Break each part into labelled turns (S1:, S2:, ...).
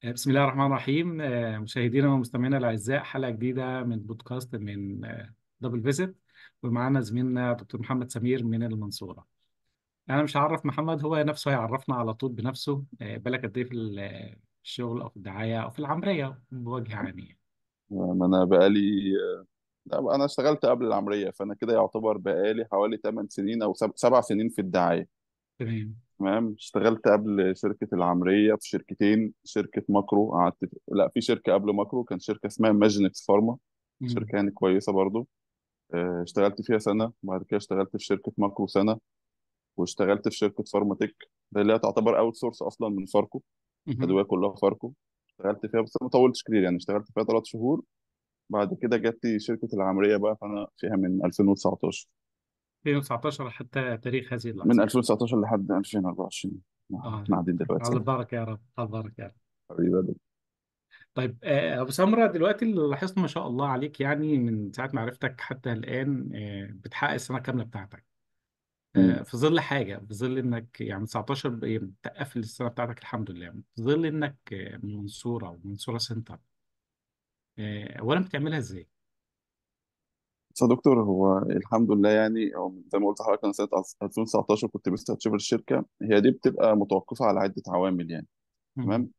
S1: بسم الله الرحمن الرحيم. مشاهدينا ومستمعينا الأعزاء، حلقة جديدة من بودكاست من Double Visit، ومعانا زميلنا دكتور محمد سمير من المنصورة. أنا مش هعرف محمد، هو نفسه هيعرفنا على طول بنفسه. بالك قد إيه في الشغل أو في الدعاية أو في العمرية بوجه عام يعني.
S2: ما انا بقالي. لا، انا اشتغلت قبل العمليه، فانا كده يعتبر بقالي حوالي 8 سنين او 7 سنين في الدعايه.
S1: تمام.
S2: تمام، اشتغلت قبل شركة العمرية في شركتين. شركة ماكرو قعدت لا، في شركة قبل ماكرو كان شركة اسمها ماجنكس فارما،
S1: مم.
S2: شركة يعني كويسة برضو. اشتغلت فيها سنه، وبعد كده اشتغلت في شركة ماكرو سنه، واشتغلت في شركة فارماتيك، ده اللي هي تعتبر outsource اصلا من فاركو،
S1: مهم.
S2: ادوية كلها فاركو. اشتغلت فيها بس ما طولتش كتير، يعني اشتغلت فيها 3 شهور. بعد كده جت لي شركة العمرية بقى، فأنا فيها من 2019.
S1: 2019 حتى تاريخ هذه
S2: من
S1: اللحظة.
S2: 2019 لحد 2024.
S1: آه.
S2: احنا قاعدين
S1: على
S2: دلوقتي يعني.
S1: البركة يا رب، على البركة يا رب.
S2: حبيبي.
S1: طيب، أبو سمرة، دلوقتي اللي لاحظته ما شاء الله عليك، يعني من ساعة ما عرفتك حتى الآن، بتحقق السنة كاملة بتاعتك.
S2: مم.
S1: في ظل حاجة، في ظل إنك يعني 19 بتقفل السنة بتاعتك الحمد لله، في ظل إنك من منصورة ومنصورة سنتر. أولا بتعملها إزاي؟
S2: بس يا دكتور، هو الحمد لله يعني، أو زي ما قلت لحضرتك، أنا سنة 2019 كنت best achiever الشركة. هي دي بتبقى متوقفة على عدة عوامل يعني.
S1: مم.
S2: تمام.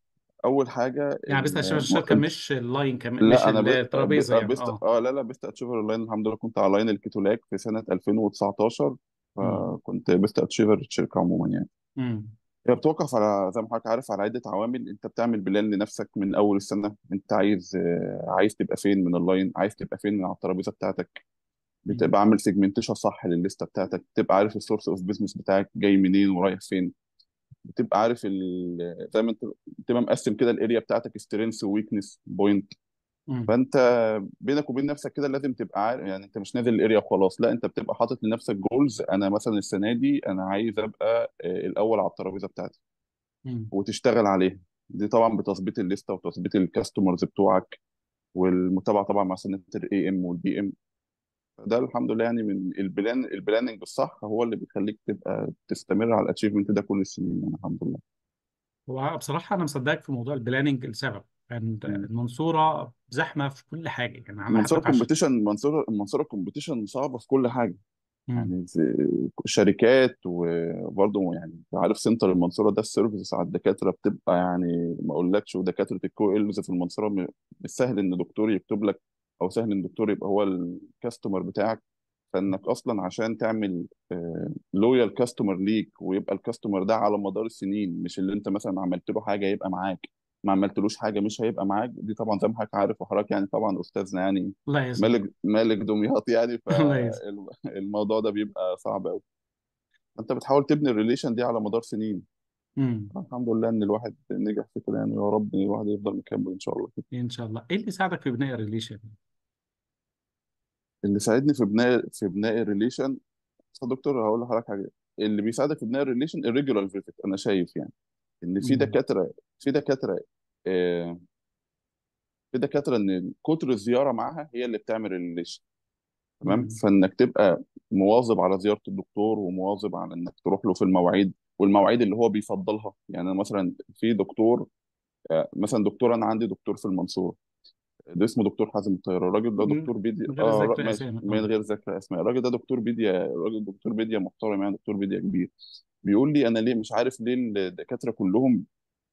S2: أول حاجة
S1: يعني بس عشان الشركة
S2: انت،
S1: مش ال line كمان، مش
S2: لا انا
S1: الترابيزة يعني
S2: best، اه لا لا، best achiever line الحمد لله، كنت على line الكيتولاك في سنة 2019،
S1: مم.
S2: فكنت best achiever الشركة عموما يعني.
S1: مم.
S2: هي بتوقف على، زي ما حضرتك عارف، على عدة عوامل. انت بتعمل plan لنفسك من اول السنة، انت عايز عايز تبقى فين من ال line، عايز تبقى فين من على الترابيزة بتاعتك.
S1: مم.
S2: بتبقى عامل segmentation صح للليستة بتاعتك، بتبقى عارف ال source of business بتاعك جاي منين ورايح فين. بتبقى عارف زي ما انت بتبقى مقسم كده ال area بتاعتك سترينث وويكنس بوينت.
S1: مم.
S2: فانت بينك وبين نفسك كده لازم تبقى عارف، يعني انت مش نازل ال area وخلاص، لا انت بتبقى حاطط لنفسك goals. انا مثلا السنة دي انا عايز ابقى الاول على الترابيزة بتاعتي،
S1: مم.
S2: وتشتغل عليها. دي طبعا بتظبيط الليستة وتظبيط ال customers بتوعك، والمتابعة طبعا مع سنة الاي ام والبي ام. ده الحمد لله يعني، من البلاننج الصح هو اللي بيخليك تبقى تستمر على ال achievement ده كل السنين يعني، الحمد لله.
S1: هو بصراحة أنا مصدقك في موضوع ال planning لسبب يعني
S2: مم.
S1: المنصورة زحمة في كل حاجة، يعني أنا حتى
S2: المنصورة
S1: عشان.
S2: كومبيتيشن، المنصوره competition صعبة في كل حاجه.
S1: مم.
S2: يعني شركات، وبرضه يعني انت عارف center المنصورة ده، ال service على الدكاترة بتبقى يعني ما اقولكش. ودكاترة ال KOLs في المنصوره، مش سهل ان دكتور يكتب لك، او سهل ان دكتور يبقى هو ال customer بتاعك. فانك اصلا عشان تعمل loyal customer ليك، ويبقى ال customer ده على مدار السنين، مش اللي انت مثلا عملت له حاجة يبقى معاك، ما عملتلوش حاجة مش هيبقى معاك. دي طبعا زي ما حضرتك عارف، وحضرتك يعني طبعا استاذنا يعني،
S1: الله يعزك.
S2: ملك دمياط يعني.
S1: الله يعزك.
S2: فالموضوع ده بيبقى صعب قوي. انت بتحاول تبني ال relation دي على مدار سنين.
S1: مم.
S2: الحمد لله ان الواحد نجح في كده يعني، يا رب ان الواحد يفضل مكمل ان شاء الله كده.
S1: إن شاء الله. إيه اللي ساعدك في بناء ال relation؟
S2: اللي ساعدني في بناء ال relation، بس يا دكتور هقول لحضرتك حاجه. اللي بيساعدك في بناء الريليشن الريجولار فيزيت، انا شايف يعني ان في
S1: مم.
S2: دكاتره، في دكاترة آه، في دكاترة ان كتر الزيارة معاها هي اللي بتعمل ال relation. تمام،
S1: مم.
S2: فانك تبقى مواظب على زيارة الدكتور، ومواظب على انك تروح له في المواعيد، والمواعيد اللي هو بيفضلها. يعني انا مثلا في دكتور، مثلا دكتور، انا عندي دكتور في المنصوره، ده اسمه دكتور حازم الطيار. الراجل ده
S1: من
S2: دكتور بيدي،
S1: من غير ذكر
S2: ماشي،
S1: أسامي
S2: من غير ذكر اسماء. الراجل ده دكتور بيديا، الراجل دكتور بيديا محترم يعني، دكتور بيديا كبير. بيقول لي انا ليه مش عارف ليه الدكاترة كلهم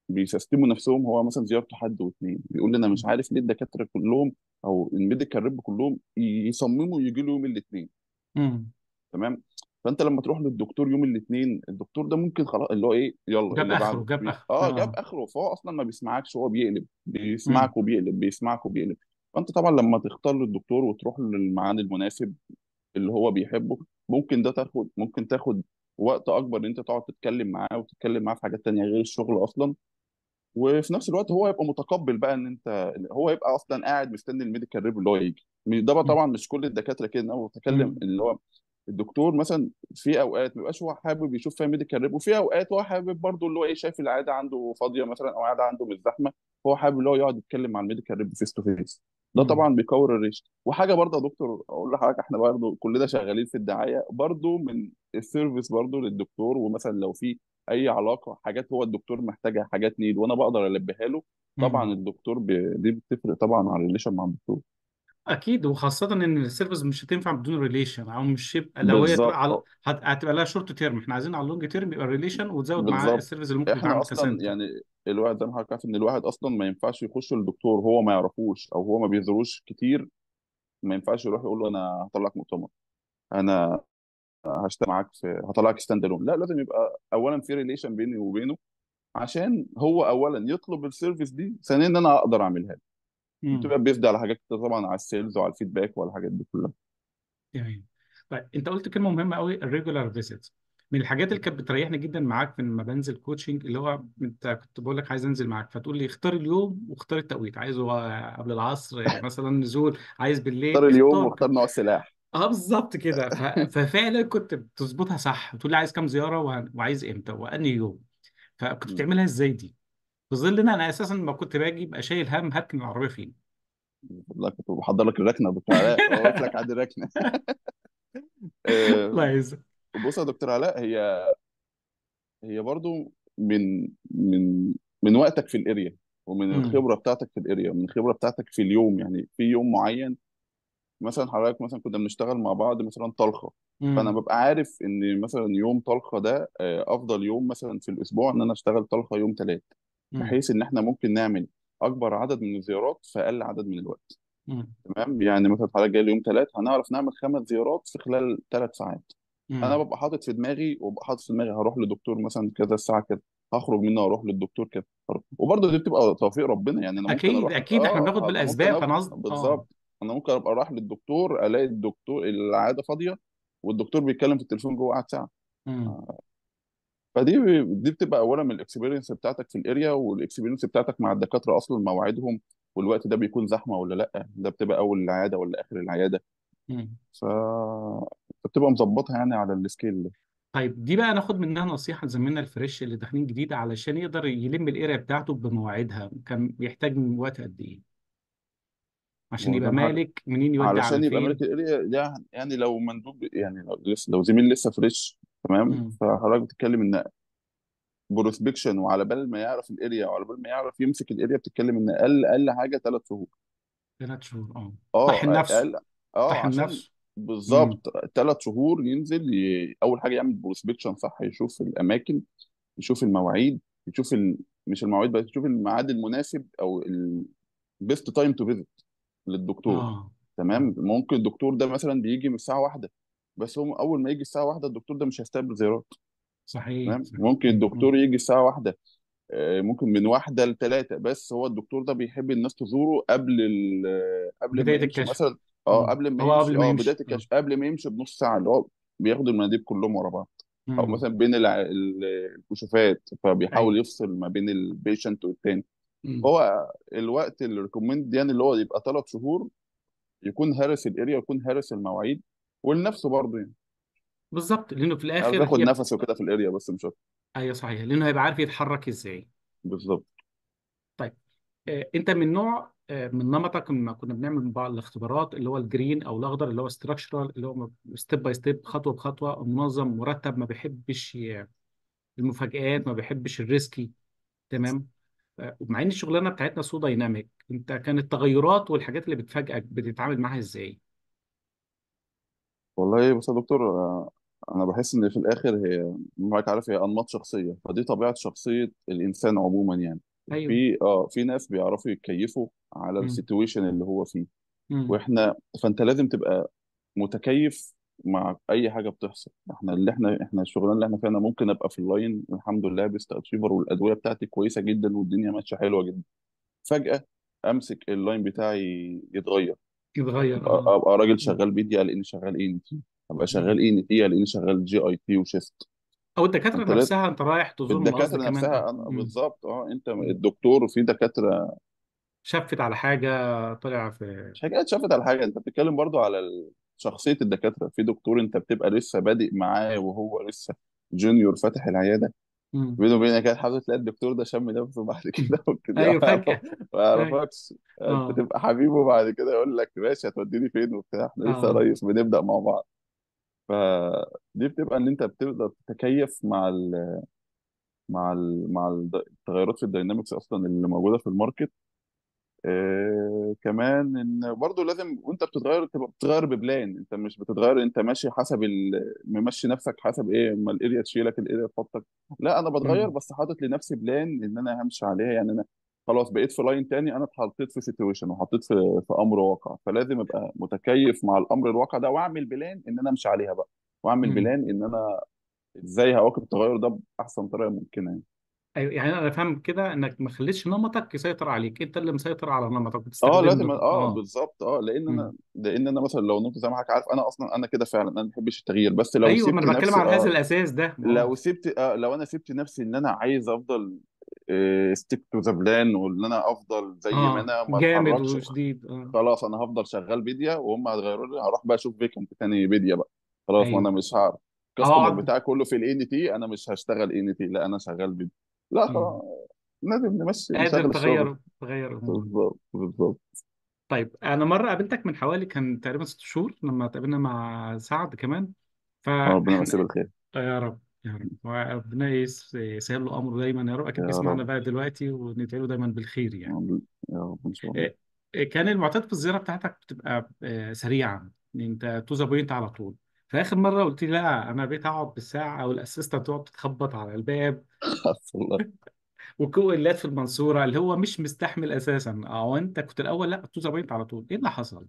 S2: بيسستموا نفسهم. هو مثلا زيارته حد واثنين، بيقول لي انا مش
S1: مم.
S2: عارف ليه الدكاترة كلهم او ال medical rep كلهم يصمموا يجي له يوم الاثنين.
S1: مم.
S2: تمام. فانت لما تروح للدكتور يوم الاثنين، الدكتور ده ممكن خلاص اللي هو ايه، يلا
S1: جاب
S2: اللي
S1: آخره،
S2: بعده
S1: جاب آخره
S2: جاب اخره، فهو اصلا ما بيسمعكش، هو بيقلب
S1: مم.
S2: بيسمعك وبيقلب، بيسمعك وبيقلب. فانت طبعا لما تختار للدكتور وتروح للميعاد المناسب اللي هو بيحبه، ممكن ده تاخد، ممكن تاخد وقت اكبر ان انت تقعد تتكلم معاه، وتتكلم معاه في حاجات تانية غير الشغل اصلا. وفي نفس الوقت هو يبقى متقبل بقى ان انت، هو يبقى اصلا قاعد مستني ال medical rep اللي هو يجي. ده بقى
S1: مم.
S2: طبعا مش كل الدكاترة كده، انا بتكلم
S1: مم.
S2: اللي هو الدكتور مثلا في اوقات ما بيبقاش هو حابب يشوف فيها medical rep، وفي اوقات هو حابب برضه اللي هو ايه، شايف العيادة عنده فاضية مثلا، او العيادة عنده مش زحمه، هو حابب اللي هو يقعد يتكلم مع ال medical rep face to face. ده
S1: مم.
S2: طبعا بيكور ال relation. وحاجه برضه يا دكتور اقول لحضرتك، احنا برضه كلنا شغالين في الدعايه، برضه من ال service برضه للدكتور. ومثلا لو في اي علاقه، حاجات هو الدكتور محتاجها، حاجات need وانا بقدر البيها له، طبعا
S1: امم.
S2: الدكتور دي بتفرق طبعا على ال relation مع الدكتور.
S1: اكيد، وخاصة ان ال service مش هتنفع بدون relation، او مش هيبقى لو هي
S2: بالظبط.
S1: على هتبقى لها short term، احنا عايزين على ال long term يبقى relation، وتزود معاه
S2: بالظبط.
S1: ال service اللي ممكن
S2: احنا
S1: يتعامل
S2: اصلا
S1: كسنتر.
S2: يعني الواحد زي ما حضرتك عارف ان الواحد اصلا ما ينفعش يخش للدكتور هو ما يعرفوش او هو ما بيزوروش كتير. ما ينفعش يروح يقول له انا هطلعك مؤتمر، انا هشتغل معاك في، هطلعك stand alone. لا، لازم يبقى اولا في relation بيني وبينه، عشان هو اولا يطلب ال service دي، ثانيا ان انا اقدر اعملها له.
S1: امم.
S2: بتبقى based على حاجات كتير طبعا، على ال sales وعلى ال feedback وعلى الحاجات دي كلها.
S1: تمام. طيب انت قلت كلمة مهمة قوي، ال regular visits. من الحاجات اللي كانت بتريحني جدا معاك في لما بنزل coaching، اللي هو انت كنت بقول لك عايز انزل معاك، فتقول لي اختار اليوم واختار التوقيت، عايزه قبل العصر مثلا نزول، عايز
S2: اختار
S1: بالليل،
S2: اليوم
S1: اختار.
S2: واختار نوع السلاح.
S1: اه بالظبط كده. ففعلا كنت بتظبطها صح، بتقول لي عايز كام زيارة وعايز امتى وانهي يوم. فكنت
S2: مم.
S1: بتعملها ازاي دي؟ في ظل ان انا اساسا ما كنت باجي ببقى شايل هم هركن العربية فين.
S2: والله كنت بحضر لك الركنه يا دكتور علاء، واقف لك عند الركنه.
S1: الله
S2: آه،
S1: يعزك.
S2: بص يا دكتور علاء، هي برضو من من من وقتك في ال area، ومن
S1: امم.
S2: الخبرة بتاعتك في ال area، ومن الخبرة بتاعتك في اليوم. يعني في يوم معين مثلا حضرتك مثلا كنا بنشتغل مع بعض مثلا طلخه، فانا
S1: امم.
S2: ببقى عارف ان مثلا يوم طلخه ده افضل يوم مثلا في الاسبوع ان انا اشتغل طلخه يوم ثلاث،
S1: امم.
S2: بحيث ان احنا ممكن نعمل اكبر عدد من الزيارات في اقل عدد من الوقت.
S1: امم.
S2: تمام، يعني مثلا حضرتك جاي اليوم ثلاث، هنعرف نعمل 5 زيارات في خلال 3 ساعات. انا
S1: امم.
S2: ببقى حاطط في دماغي، وببقى حاطط في دماغي هروح لدكتور مثلا كذا الساعة كذا، هخرج منه اروح للدكتور كذا. وبرضه دي بتبقى توفيق ربنا، يعني انا ممكن
S1: اكيد
S2: اروح
S1: اكيد، احنا بناخد
S2: انا ممكن
S1: بالاسباب،
S2: ابقى
S1: انا قصدي اه.
S2: بالظبط. انا ممكن ابقى رايح للدكتور، الاقي الدكتور العيادة فاضية والدكتور بيتكلم في التليفون جوه قاعد ساعه.
S1: امم.
S2: فدي دي بتبقى اولا من ال experience بتاعتك في الاريا، والاكسبيرينس بتاعتك مع الدكاترة اصلا، مواعيدهم والوقت ده بيكون زحمة ولا لا، ده بتبقى اول العيادة ولا اخر العياده.
S1: امم.
S2: ف بتبقى مظبطها يعني على ال scale ده.
S1: طيب دي بقى ناخد منها نصيحة لزميلنا ال fresh اللي داخلين جديد، علشان يقدر يلم ال area بتاعته بمواعيدها، كان بيحتاج من وقت قد ايه عشان
S2: ما هو
S1: يبقى
S2: زي ما حضرتك،
S1: مالك منين يودي على
S2: علشان يبقى مالك
S1: فين؟
S2: ال area ده، يعني لو مندوب، يعني لو لسه، لو زميل لسه fresh، تمام،
S1: امم.
S2: فحضرتك بتتكلم ان prospection، وعلى بال ما يعرف ال area وعلى بال ما يعرف يمسك ال area، بتتكلم ان اقل اقل حاجة 3 شهور.
S1: 3 شهور اه.
S2: اه
S1: طحن نفسه.
S2: اقل. اه
S1: طحن
S2: عشان
S1: نفسه. امم.
S2: بالظبط 3 شهور ينزل اول حاجة يعمل prospection صح، يشوف الاماكن، يشوف المواعيد، يشوف مش المواعيد بس، يشوف الميعاد المناسب او ال best time to visit للدكتور.
S1: اه.
S2: تمام، ممكن الدكتور ده مثلا بيجي من الساعة واحدة، بس هو اول ما يجي الساعة واحدة الدكتور ده مش هيستقبل زيارات.
S1: صحيح
S2: تمام،
S1: صحيح.
S2: ممكن
S1: مم.
S2: الدكتور يجي الساعة واحدة، ممكن من واحدة لثلاثه، بس هو الدكتور ده بيحب الناس تزوره قبل قبل ما
S1: بداية
S2: يمشي
S1: الكشف.
S2: مثلا. اه
S1: مم.
S2: قبل ما
S1: هو
S2: يمشي،
S1: قبل ما
S2: بداية
S1: يمشي اه.
S2: الكشف قبل ما يمشي بنص ساعه، اللي هو بياخد المناديب كلهم ورا بعض، او
S1: امم.
S2: مثلا بين الكشوفات،
S1: ايوه.
S2: فبيحاول يفصل ما بين ال patient والتاني.
S1: مم.
S2: هو الوقت اللي recommend يعني اللي هو يبقى 3 شهور، يكون هارس ال area ويكون هارس المواعيد ولنفسه برضه، يعني
S1: بالظبط، لانه في
S2: عارف
S1: الاخر
S2: ياخد
S1: هي
S2: نفسه كده في ال area بس مش اكتر.
S1: ايوه صحيح، لانه هيبقى عارف يتحرك ازاي.
S2: بالظبط.
S1: طيب انت من نوع من نمطك لما كنا بنعمل بعض الاختبارات، اللي هو ال green او الاخضر، اللي هو structural، اللي هو step by step، خطوة بخطوه، منظم مرتب، ما بيحبش المفاجآت، ما بيحبش ال risky. تمام. ومع ان الشغلانة بتاعتنا so dynamic، انت كانت التغيرات والحاجات اللي بتفاجئك بتتعامل معاها ازاي؟
S2: والله بص يا دكتور، انا بحس ان في الاخر هي معاك عارف، هي انماط شخصيه، فدي طبيعة شخصية الانسان عموما يعني.
S1: ايوه.
S2: في ناس بيعرفوا يتكيفوا على
S1: امم.
S2: ال situation اللي هو فيه،
S1: امم.
S2: واحنا فانت لازم تبقى متكيف مع اي حاجة بتحصل. احنا اللي احنا احنا الشغلانة اللي احنا فيها، انا ممكن ابقى في ال line الحمد لله best achiever، والادوية بتاعتي كويسة جدا والدنيا ماشية حلوة جدا، فجاة امسك ال line بتاعي يتغير،
S1: يتغير
S2: ابقى
S1: اه.
S2: أبقى راجل
S1: مم.
S2: شغال pedia لاني شغال اي ان تي، ابقى
S1: مم.
S2: شغال ENT لاني شغال GIT و chest.
S1: او الدكاترة
S2: انت لا،
S1: نفسها، انت رايح تزورهم قصدي
S2: الدكاترة
S1: كمان
S2: نفسها
S1: اه. مم.
S2: بالظبط. اه انت
S1: مم.
S2: الدكتور، في دكاترة
S1: شفت على حاجه، طلع في.
S2: مش حكاية شافت على حاجه، انت بتتكلم برضو على شخصية الدكاتره. في دكتور انت بتبقى لسه بادئ معاه وهو لسه junior فاتح العياده،
S1: مم.
S2: بينه وبينك كده حابب تلاقي الدكتور ده شم نفسه بعد كده وكده
S1: ايوه
S2: ما يعرف-
S1: فجاه.
S2: ما
S1: ايوه.
S2: يعرفكش. انت
S1: اه.
S2: تبقى حبيبه بعد كده يقول لك ماشي هتوديني فين وبتاع، احنا لسه يا
S1: اه.
S2: ريس بنبدأ مع بعض. فدي بتبقى ان انت بتقدر تتكيف مع مع التغيرات في ال dynamics اصلا اللي موجودة في ال market. كمان ان برضو لازم وانت بتتغير تبقى بتتغير ب plan، انت مش بتتغير انت ماشي حسب ممشي نفسك حسب ايه، ما ال area تشيلك ال area تحطك. لا انا بتغير
S1: امم.
S2: بس حاطط لنفسي plan ان انا همشي عليها. يعني انا خلاص بقيت في line تاني، انا اتحطيت في situation وحطيت في امر واقع، فلازم ابقى متكيف مع الامر الواقع ده، واعمل plan ان انا امشي عليها بقى، واعمل
S1: امم.
S2: plan ان انا ازاي هواكب التغير ده باحسن طريقه ممكنة يعني.
S1: ايوه، يعني انا فاهم كده انك ما خليتش نمطك يسيطر عليك، انت اللي مسيطر على نمطك
S2: اه
S1: بتستخدم
S2: لازم، اه
S1: اه.
S2: بالظبط، اه لان
S1: امم.
S2: انا لان انا مثلا لو نمت زي ما حضرتك عارف، انا اصلا انا كده فعلا انا ما بحبش التغيير، بس لو
S1: ايوه، ما
S2: سبت
S1: انا بتكلم
S2: نفسي
S1: على هذا
S2: اه،
S1: الاساس ده، ما هو.
S2: لو سبت آه لو انا سبت نفسي ان انا عايز افضل stick to the plan، وان انا افضل زي ما
S1: اه،
S2: انا ما
S1: جامد
S2: اتحركش،
S1: وشديد، اه.
S2: خلاص انا هفضل شغال بيديا وهم هيغيروا لي، هروح بقى اشوف vacant تاني pedia بقى. خلاص ما
S1: ايوه.
S2: انا مش هعرف، الكاستمر
S1: اقعد.
S2: بتاعي كله في ال ENT، انا مش هشتغل اي ان تي، لا انا شغال بيديا. لا
S1: مم.
S2: خلاص، لازم نمشي
S1: قادر
S2: نشغل الشغل.
S1: تغير امورك.
S2: بالظبط بالظبط.
S1: طيب، انا مرة قابلتك من حوالي كان تقريبا 6 شهور، لما تقابلنا مع سعد كمان،
S2: ربنا يمسيه
S1: فاحنا.
S2: بالخير.
S1: يا رب يا رب، وربنا يسهل له امره دايما يا رب، اكيد
S2: يا
S1: بيسمعنا
S2: رب،
S1: بقى دلوقتي، وندعي له دايما بالخير يعني.
S2: يا رب ان شاء الله.
S1: إيه، إيه، كان المعتاد في الزيارة بتاعتك بتبقى سريعه، انت to the point على طول. فاخر مرة قلت لي لا، انا بقيت اقعد بالساعه، او ال assistant تقعد تخبط على الباب،
S2: الله.
S1: و QL ات في المنصورة اللي هو مش مستحمل اساسا. او انت كنت الاول لا to the point على طول، ايه اللي حصل؟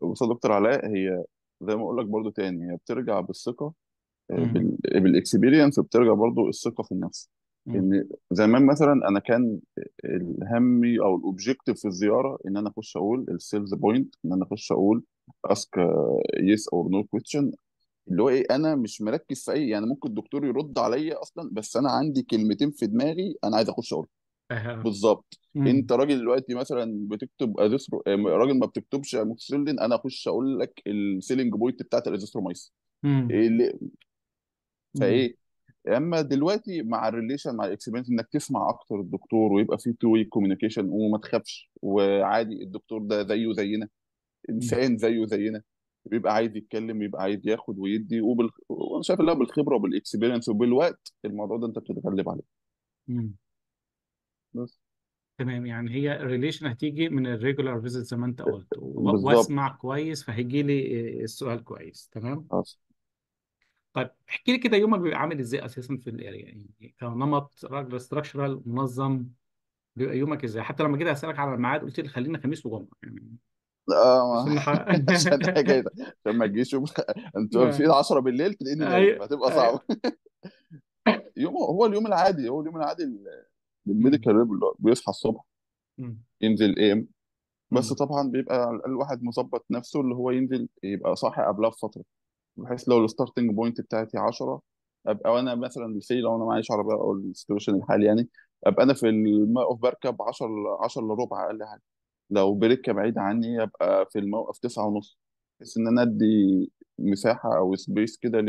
S2: بص يا دكتور علاء، هي زي ما اقول لك برضو تاني، هي بترجع بالثقه،
S1: امم.
S2: بال experience، بترجع برضو الثقة في النفس.
S1: امم.
S2: ان زمان مثلا انا كان الهمي او ال objective في الزيارة ان انا اخش اقول السيلز بوينت، ان انا اخش اقول ask yes or no question، اللي هو ايه، انا مش مركز في اي، يعني ممكن الدكتور يرد عليا اصلا، بس انا عندي كلمتين في دماغي انا عايز اخش اقول.
S1: آه.
S2: بالظبط.
S1: امم.
S2: انت راجل دلوقتي مثلا بتكتب azithro، راجل ما بتكتبش اموكسيسيلين، انا اخش اقول لك ال selling point بتاعت الازيثرومايسين.
S1: امم.
S2: إيه اللي،
S1: امم.
S2: فايه. اما دلوقتي مع ال relation مع ال experience، انك تسمع اكتر الدكتور ويبقى في two way communication، وما تخافش، وعادي الدكتور ده زيه زينا، انسان زيه زينا، بيبقى عايز يتكلم، بيبقى عايز ياخد ويدي، وانا شايف انها بالخبرة وبال experience وبالوقت الموضوع ده انت بتتغلب عليه.
S1: امم.
S2: بس.
S1: تمام، يعني هي ال relation هتيجي من ال regular visit زي ما انت قلت،
S2: بالظبط.
S1: واسمع كويس فهيجي لي السؤال كويس. تمام.
S2: خلاص.
S1: طيب احكي لي كده، يومك بيبقى عامل ازاي اساسا في ال area؟ يعني كنمط راجل structural منظم، بيبقى يومك ازاي؟ حتى لما جيت اسالك على الميعاد قلت لي خلينا خميس وجمعه يعني،
S2: آه.
S1: عشان نحقق.
S2: عشان حاجه، عشان ما تجيش انت في 10 بالليل تلاقيني نايم،
S1: ايوه
S2: هتبقى
S1: ايوه.
S2: صعبه. يوم، هو اليوم العادي، هو اليوم العادي
S1: مم.
S2: للميديكال ريب، اللي هو بيصحى الصبح
S1: مم.
S2: ينزل ايه. بس
S1: مم.
S2: طبعا بيبقى على الاقل الواحد مظبط نفسه اللي هو ينزل يبقى صاحي قبلها بفتره، بحيث لو ال starting point بتاعتي 10، ابقى وانا مثلا say لو انا معيش عربية او ال situation الحالي يعني، ابقى انا في الموقف بركب 10، 10 الا ربع اقل حاجه. لو بركة بعيدة عني ابقى في الموقف 9 ونص، بحيث ان انا ادي مساحة او space كده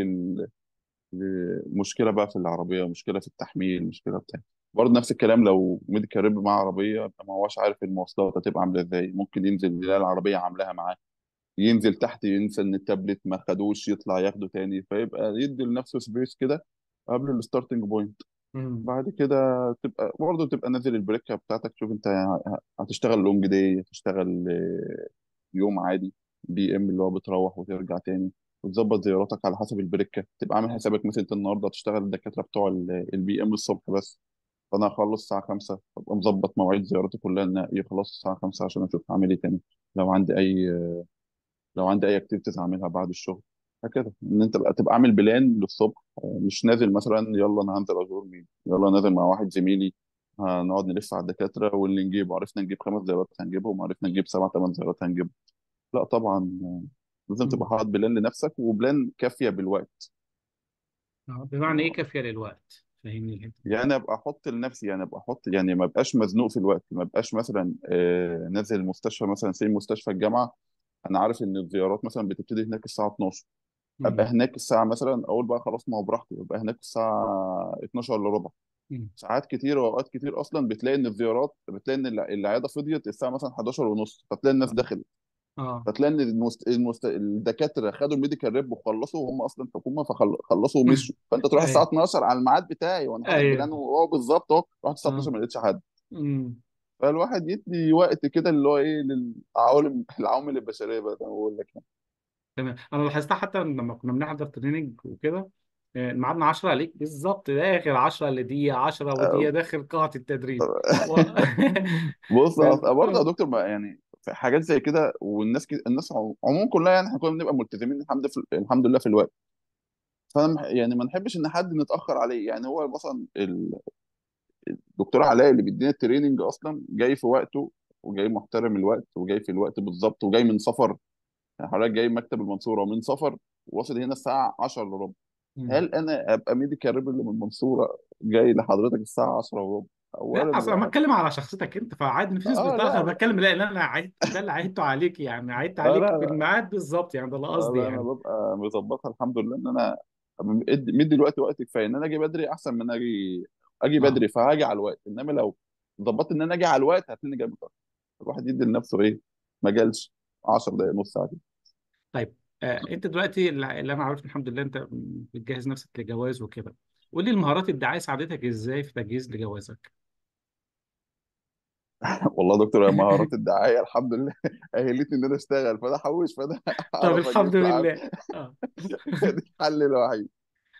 S2: لمشكلة بقى في العربيه، مشكلة في التحميل، مشكلة بتاع. برضه نفس الكلام لو medical rep مع عربيه، يبقى ما هواش عارف المواصلات هتبقى عامله ازاي، ممكن ينزل يلاقي العربية عاملاها معاه، ينزل تحت ينسى ان التابلت ما خدوش، يطلع ياخده تاني، فيبقى يدي لنفسه space كده قبل الستارتنج بوينت.
S1: مم.
S2: بعد كده تبقى برضه تبقى نازل البريكه بتاعتك، تشوف انت هتشتغل long day، هتشتغل يوم عادي PM اللي هو بتروح وترجع تاني، وتظبط زياراتك على حسب البريكه، تبقى عامل حسابك مثلا انت النهارده هتشتغل الدكاترة بتوع ال PM الصبح بس، فانا هخلص الساعة 5، ابقى مظبط مواعيد زياراتي كلها ان يخلص الساعة 5 عشان اشوف هعمل ايه تاني، لو عندي اي لو عندي اي activities هعملها بعد الشغل. هكذا ان انت بقى تبقى عامل plan للصبح، مش نازل مثلا يلا انا هنزل ازور مين، يلا نازل مع واحد زميلي هنقعد نلف على الدكاتره، واللي نجيبه عرفنا نجيب خمس زيارات هنجيبهم، عرفنا نجيب سبع ثمان زيارات هنجيبهم. لا طبعا، لازم تبقى
S1: مم.
S2: حاطط plan لنفسك، و plan كافيه بالوقت.
S1: بمعنى ايه كافيه للوقت؟ فاهمني الحتة دي.
S2: يعني ابقى احط لنفسي، يعني ابقى احط، يعني ما ابقاش مزنوق في الوقت، ما ابقاش مثلا نازل المستشفى مثلا سي مستشفى الجامعه، انا عارف ان الزيارات مثلا بتبتدي هناك الساعة 12، ابقى
S1: مم.
S2: هناك الساعة مثلا اقول بقى خلاص ما هو براحتي، ابقى هناك الساعة 12 الا ربع.
S1: مم.
S2: ساعات كتير واوقات كتير اصلا بتلاقي ان الزيارات، بتلاقي ان العيادة فضيت الساعة مثلا 11 ونص، فتلاقي الناس دخلت.
S1: اه.
S2: فتلاقي ان الدكاترة خدوا ال medical rep وخلصوا، وهم اصلا حكومة فخلصوا ومشوا. فانت تروح الساعة
S1: ايوه،
S2: 12 على الميعاد بتاعي، وانا حاطط
S1: ايوه.
S2: plan وهو بالظبط اهو، رحت الساعة
S1: اه.
S2: 12 ما لقيتش حد.
S1: امم.
S2: فالواحد يدي وقت كده اللي هو ايه للعوالم، العوامل البشرية بقى زي ما بقول لك يعني.
S1: تمام. انا لاحظتها حتى لما كنا بنحضر training وكده، ميعادنا 10 عليك بالظبط، داخل 10 لدقيقة 10 ودقيقة داخل قاعة التدريب و...
S2: بص برضه يا
S1: آه.
S2: دكتور، ما يعني في حاجات زي كده، والناس كده، الناس عموما كلها يعني احنا كلنا بنبقى ملتزمين الحمد الحمد لله في الوقت. فانا يعني ما نحبش ان حد نتاخر عليه. يعني هو مثلا الدكتور علاء اللي بيدينا ال training اصلا جاي في وقته، وجاي محترم الوقت، وجاي في الوقت بالظبط، وجاي من سفر. يعني حضرتك جاي مكتب المنصورة من سفر، واصل هنا الساعة 10 الا ربع.
S1: مم.
S2: هل انا ابقى medical rep اللي من المنصورة جاي لحضرتك الساعة 10 وربع؟
S1: لا،
S2: اولا
S1: اصل
S2: يا
S1: انا
S2: حد.
S1: بتكلم على شخصيتك انت، فعادي ان في ناس
S2: اه
S1: بتتاخر،
S2: لا
S1: بتكلم لا لا، انا عايد ده اللي عايدته عليك، يعني عايدت
S2: اه
S1: عليك
S2: لا لا
S1: بالميعاد بالظبط، يعني ده اللي
S2: آه
S1: قصدي
S2: لا، انا
S1: يعني.
S2: ببقى مظبطها الحمد لله، ان انا مدي الوقت وقت كفايه. ان انا اجي بدري احسن من اجي
S1: اه.
S2: بدري فهاجي على الوقت. انما لو ظبطت ان انا اجي على الوقت هتلاقيني جاي متاخر. الواحد يدي لنفسه ايه، ما جالش 10 دقائق، نص ساعة كده.
S1: طيب، انت دلوقتي اللي انا عرفت الحمد لله انت بتجهز نفسك لجواز وكده. قول لي المهارات الدعاية ساعدتك ازاي في تجهيز لجوازك؟
S2: والله يا دكتور، يا مهارات الدعاية الحمد لله اهلتني ان انا اشتغل، فانا احوش، فانا
S1: طب
S2: اعرف اجيب
S1: الحمد
S2: العافيه.
S1: لله. اه.
S2: ده الحل الوحيد.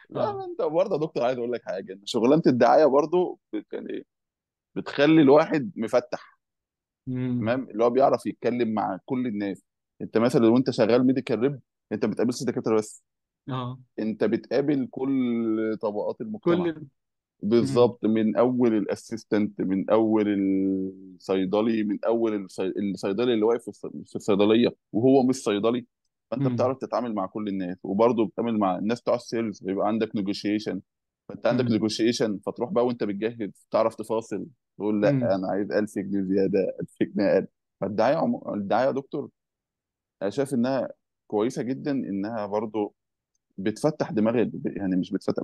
S2: لا
S1: اه.
S2: ما انت برضه يا دكتور عايز اقول لك حاجه، ان شغلانة الدعاية برضه يعني بتخلي الواحد مفتح.
S1: امم.
S2: تمام، اللي هو بيعرف يتكلم مع كل الناس. انت مثلا لو انت شغال medical rep، انت ما بتقابلش دكاترة بس،
S1: اه.
S2: انت بتقابل كل طبقات المجتمع.
S1: كل. امم.
S2: بالظبط، من اول ال assistant، من اول الصيدلي، من اول الصيدلي اللي واقف في في الصيدلية وهو مش صيدلي. فانت
S1: امم.
S2: بتعرف تتعامل مع كل الناس، وبرضه بتتعامل مع الناس بتوع ال sales، بيبقى عندك نيجوشيشن. فانت عندك
S1: امم.
S2: نيجوشيشن، فتروح بقى وانت بتجهز تعرف تفاصل، تقول لا
S1: امم.
S2: انا عايز 1000 جنيه زياده، 1000 جنيه اقل. فالدعايه الدعاية يا دكتور، انا شايف انها كويسة جدا، انها برضه بتفتح دماغ، يعني مش بتفتح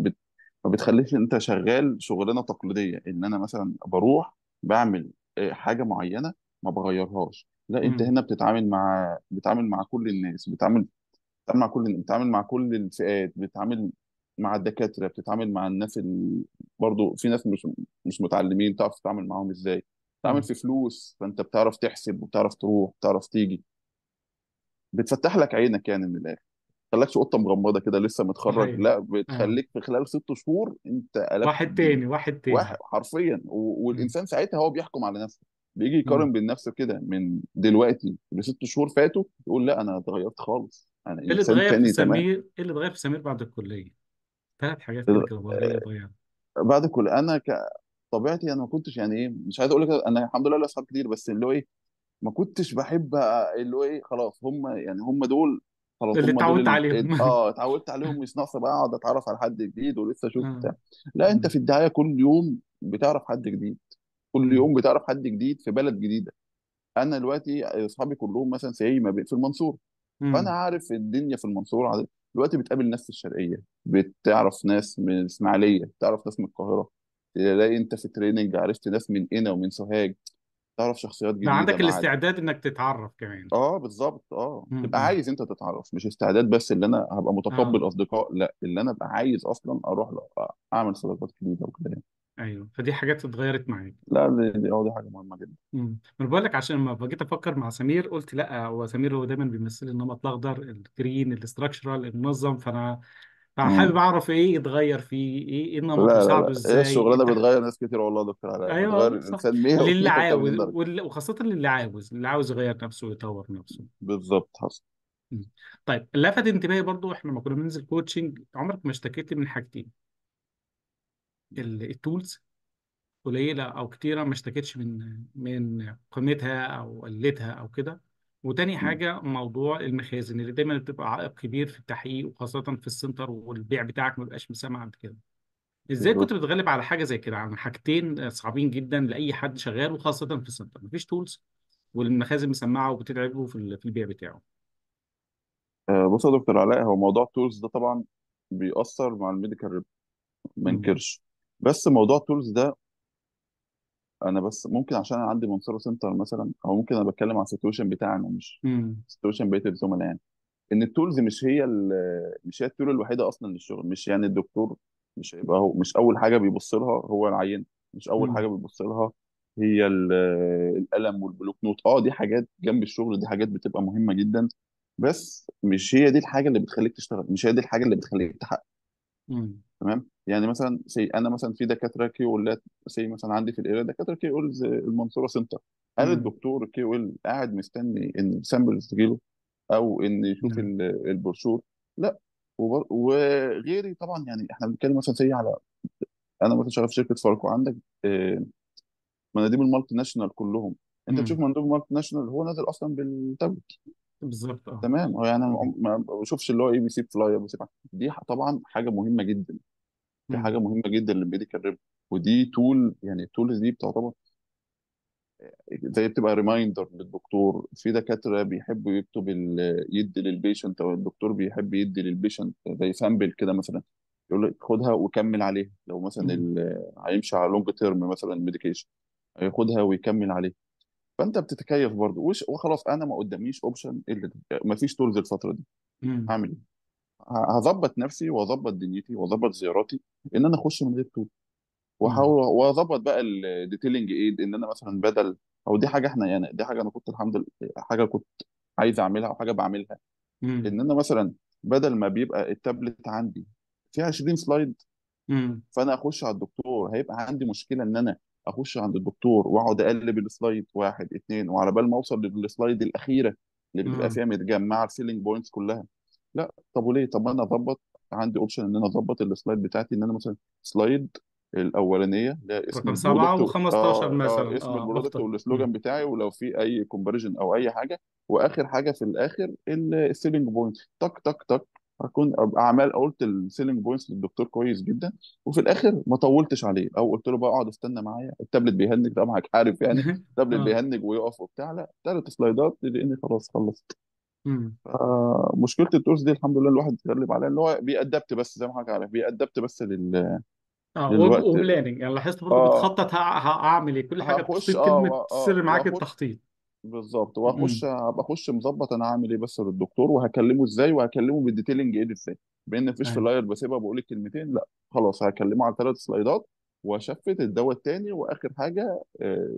S2: ما بتخليش انت شغال شغلانة تقليديه، ان انا مثلا بروح بعمل حاجة معينة ما بغيرهاش. لا، انت
S1: امم.
S2: هنا بتتعامل مع كل الناس، بتتعامل مع كل الفئات، بتتعامل مع الدكاتره، بتتعامل مع الناس برضو في ناس مش متعلمين، تعرف تتعامل معاهم ازاي. بتتعامل
S1: امم.
S2: في فلوس، فانت بتعرف تحسب وبتعرف تروح بتعرف تيجي. بتفتح لك عينك يعني من الاخر، خلاكش قطة مغمضه كده لسه متخرج.
S1: صحيح.
S2: لا،
S1: اه.
S2: بتخليك في خلال 6 شهور انت قلبت
S1: واحد
S2: الدنيا.
S1: تاني، واحد
S2: واحد
S1: تاني.
S2: حرفيا،
S1: امم.
S2: والانسان ساعتها هو بيحكم على نفسه، بيجي يقارن
S1: امم.
S2: بين نفسه كده من دلوقتي لست شهور فاتوا، يقول لا انا اتغيرت خالص، انا
S1: ايه اللي
S2: انسان
S1: اتغير في
S2: تاني تمام.
S1: سمير؟ ايه اللي اتغير في سمير بعد الكلية؟ ثلاث حاجات كده جوهرية اتغيرت.
S2: بعد كل انا كطبيعتي انا ما كنتش يعني ايه، مش عايز اقول لك انا الحمد لله ليا اصحاب كتير، بس اللي هو ايه، ما كنتش بحب اللي هو ايه، خلاص هم يعني هم دول، خلاص
S1: اللي
S2: هم دول
S1: اتعودت عليهم.
S2: اه اتعودت عليهم، مش ناقصه بقى اقعد اتعرف على حد جديد ولسه اشوف
S1: اه.
S2: بتاع. لا، انت
S1: امم.
S2: في الدعاية كل يوم بتعرف حد جديد، كل
S1: امم.
S2: يوم بتعرف حد جديد في بلد جديده. انا دلوقتي اصحابي كلهم مثلا سي ما في المنصوره، فانا
S1: امم.
S2: عارف الدنيا في المنصوره. دلوقتي بتقابل ناس في الشرقيه، بتعرف ناس من الاسماعيليه، بتعرف ناس من القاهره. تلاقي انت في training عرفت ناس من قنا ومن سوهاج، تعرف شخصيات
S1: بقى
S2: جديدة
S1: عندك
S2: مع.
S1: الاستعداد انك تتعرف كمان.
S2: اه بالظبط، اه تبقى
S1: امم.
S2: عايز انت تتعرف، مش استعداد بس اللي انا هبقى
S1: اه.
S2: متقبل اصدقاء، لا، اللي انا ابقى عايز اصلا اروح اعمل صداقات جديدة وكده يعني.
S1: ايوه، فدي حاجات اتغيرت معاك.
S2: لا دي حاجة مهمة جدا.
S1: امم. ما انا بقول لك، عشان لما جيت افكر مع سمير قلت لا، هو سمير هو دايما بيمثل النمط الاخضر، الجرين، الاستراكشرال المنظم، فانا فحابب
S2: مم.
S1: اعرف ايه يتغير فيه، ايه ايه النمط
S2: لا لا
S1: وساعده
S2: لا، هي
S1: ازاي
S2: الشغلانة
S1: انت.
S2: بتغير ناس كتير والله يا دكتور علاء، بتغير
S1: ايوه صح.
S2: الانسان 100
S1: للي عاوز
S2: 180 درجه.
S1: وخاصة للي عاوز، اللي عاوز يغير نفسه ويطور نفسه.
S2: بالظبط حصل.
S1: مم. طيب، لفت انتباهي برضو احنا لما كنا بننزل coaching عمرك ما اشتكيت لي من حاجتين: ال tools قليله او كتيرة ما اشتكتش من قيمتها او قلتها او كده. وتاني
S2: مم.
S1: حاجة موضوع المخازن اللي دايما بتبقى عائق كبير في التحقيق، وخاصة في ال center، والبيع بتاعك ما بيبقاش مسامع قد كده. ازاي كنت
S2: بالظبط.
S1: بتغلب على حاجة زي كده، على حاجتين صعبين جدا لاي حد شغال، وخاصة في ال center مفيش tools والمخازن مسمعه وبتتعبه في في البيع بتاعه؟
S2: بص يا دكتور علاء، هو موضوع ال tools ده طبعا بيأثر مع الميديكال ريب، ما
S1: امم.
S2: انكرش. بس موضوع ال tools ده انا بس ممكن عشان انا عندي منصورة center مثلا، او ممكن انا بتكلم على ال situation بتاعنا، مش
S1: امم.
S2: situation بقية الزملاء يعني. ان ال tools مش هي مش هي ال tool الوحيدة اصلا للشغل. مش يعني الدكتور مش هيبقى هو، مش اول حاجة بيبص لها هو العيان، مش اول
S1: امم.
S2: حاجة بيبص لها هي القلم والبلوك نوت. اه دي حاجات جنب الشغل، دي حاجات بتبقى مهمة جدا، بس مش هي دي الحاجة اللي بتخليك تشتغل، مش هي دي الحاجة اللي بتخليك تحقق.
S1: امم.
S2: تمام. يعني مثلا say انا مثلا في دكاترة KOL ات، say مثلا عندي في ال area دكاترة KOLs المنصورة center، هل
S1: امم.
S2: الدكتور KOL قاعد مستني ان ال samples تجيله او ان يشوف
S1: نعم.
S2: البروشور؟ لا. وغيري طبعا. يعني احنا بنتكلم مثلا say على، انا مثلا شغال في شركة فاركو، عندك آه، مناديب ال multinational كلهم، انت تشوف
S1: امم.
S2: مندوب ال multinational هو نازل اصلا بالتابلت.
S1: بالظبط، اه.
S2: تمام. هو يعني
S1: مم.
S2: ما بشوفش اللي هو ايه، بيسيب flyer بيسيب. دي طبعا حاجة مهمة جدا، دي حاجة
S1: مم.
S2: مهمة جدا للميديكال ريب. ودي tool، يعني ال tools دي بتعتبر زي بتبقى reminder للدكتور. في دكاترة بيحبوا يكتب يدي لل patient، او الدكتور بيحب يدي لل patient زي sample كده مثلا، يقول لك خدها وكمل عليها، لو مثلا
S1: مم.
S2: هيمشي على long term مثلا medication، هياخدها ويكمل عليها. فانت بتتكيف برضه وخلاص، انا ما قداميش option الا ده، ما فيش tools الفترة دي.
S1: مم.
S2: هعمل ايه؟ هظبط نفسي واظبط دنيتي واظبط زياراتي ان انا اخش من غير tool،
S1: مم.
S2: واحاول واظبط بقى ال detailing aid، ان انا مثلا بدل، او دي حاجة احنا يعني، دي حاجة انا كنت الحمد لله حاجة كنت عايز اعملها وحاجه بعملها،
S1: مم.
S2: ان انا مثلا بدل ما بيبقى التابلت عندي فيها 20 slide،
S1: مم.
S2: فانا اخش على الدكتور هيبقى عندي مشكلة ان انا اخش عند الدكتور واقعد اقلب ال slide واحد اتنين، وعلى بال ما اوصل لل slide الاخيرة اللي بتبقى
S1: مم.
S2: فيها متجمعه ال selling points كلها. لا طب وليه؟ طب ما انا اظبط، عندي option ان انا اظبط ال slide بتاعتي، ان انا مثلا slide الاولانية اللي هي اسم
S1: رقم 7
S2: البرودكت
S1: و15 مثلا،
S2: اسم
S1: اه
S2: البرودكت
S1: بختار.
S2: وال slogan
S1: مم.
S2: بتاعي، ولو في اي comparison او اي حاجه، واخر حاجة في الاخر السيلينج بوينت. تك تك تك، اكون ابقى عمال قلت ال selling points للدكتور كويس جدا، وفي الاخر ما طولتش عليه، او قلت له بقى اقعد استنى معايا، التابلت بيهنج طبعا عارف يعني، التابلت
S1: اه.
S2: بيهنج ويقف وبتاع، لا ثلاث slideات لاني خلاص خلصت.
S1: مم.
S2: مشكلة ال tools دي الحمد لله الواحد اتغلب عليها، اللي هو بي adapt بس زي ما حضرتك عارف، بي adapt بس
S1: اه،
S2: للوقت.
S1: و planning يعني، لاحظت برضو
S2: اه
S1: بتخطط هعمل ايه، كل حاجة
S2: هخش
S1: بتخطيط،
S2: اه
S1: كلمة سر معاك
S2: واخش،
S1: التخطيط.
S2: بالظبط، واخش
S1: مم.
S2: ابقى اخش مظبط انا هعمل ايه بس للدكتور، وهكلمه ازاي، وهكلمه بال detailing ايه ازاي، بان مفيش
S1: أيوة.
S2: flyer بسيبها بقول الكلمتين، لا خلاص هكلمه على ثلاث slideات، وا shift الدواء التاني، واخر حاجة